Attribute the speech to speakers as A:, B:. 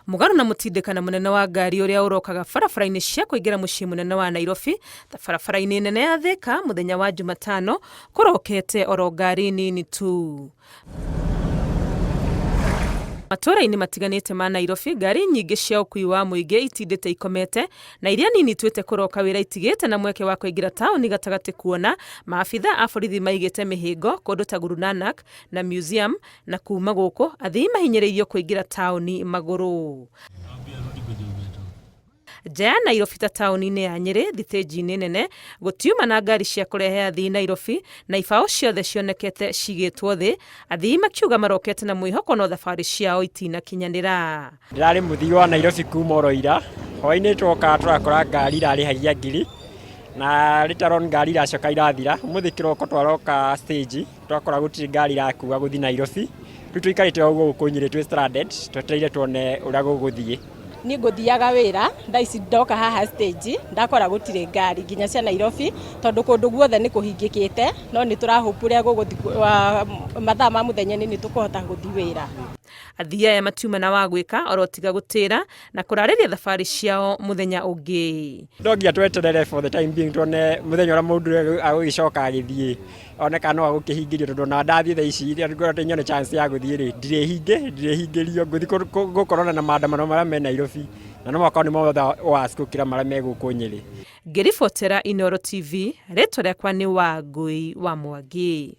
A: Mũgarũ na mũtindĩkana mũnene wa ngari ũrĩa ũrokaga barabara-inĩ cia kũingĩra mũciĩ mũnene wa Nairobi ta barabara-inĩ nene ya Thika mũthenya wa Jumatano kũrokete oro ngari nini tu. Matũũra-inĩ matiganĩte ma Nairobi, ngari nyingĩ cia ũkuui wa mũingĩ itindĩte ikomete na iria nini ituĩte kũroka wĩra itigĩte na mweke wa kũingĩra taũni gatagatĩ kuona maabitha a borithi maigĩte mĩhĩngo kũndũ ta Guru Nanak na Museum na kuma gũkũ athii mahinyĩrĩirio kũingĩra taũni magũrũ. Nja ya Nairobi ta taũni-inĩ ya Nyĩrĩ thitĩnji-inĩ nene gũtiuma na ngari cia kũrehe athii Nairobi na ibaũ ciothe cionekete cigĩtwo thĩ, athii makiuga marokete na mwĩhoko no thabarĩ ciao itinakinyanĩra.
B: Ndĩrarĩ mũthii wa Nairobi kuma oro ira, hwainĩ twoka tũrakora ngari irarĩhagia ngiri na later on ngari iracoka irathira, ũmũthĩ kĩroko twaroka stage twakora gũtirĩ ngari irakua gũthiĩ Nairobi, rĩu tũikarĩte o ũguo gũkũ Nyĩrĩ twĩ stranded twetereire tuone ũrĩa gũgũthiĩ.
C: Niĩ ngũthiaga wĩra, thaa ici ndoka haha stage ndakora gũtirĩ ngari nginya cia Nairobi tondũ kũndũ guothe nĩ kũhingĩkĩte no nĩ tũra hope ũrĩa gũgũthiĩ mathaa ma mũthenya-inĩ nĩ tũkũhota gũthiĩ wĩra.
A: Athii aya matiuma na wa gwĩka oro tiga gũtĩra na kũrarĩria thabarĩ ciao mũthenya ũngĩ.
B: No nginya tweterere for the time being tuone mũthenya ũrĩa mũndũ agũgĩcoka agĩthiĩ one kana no agũkĩhingĩrio tondũ ona ndathiĩ thaa ici ngorwo atĩ nyone chance ya gũthiĩ rĩ ndirĩhingĩrio ngũthiĩ gũkorana na maandamano marĩa me Nairobi na no makorwo nĩ mothe worse gũkĩra marĩa me gũkũ Nyĩrĩ.
A: Ngĩribotera Inooro TV, rĩtwa rĩakwa nĩ Wangũi wa Mwangi.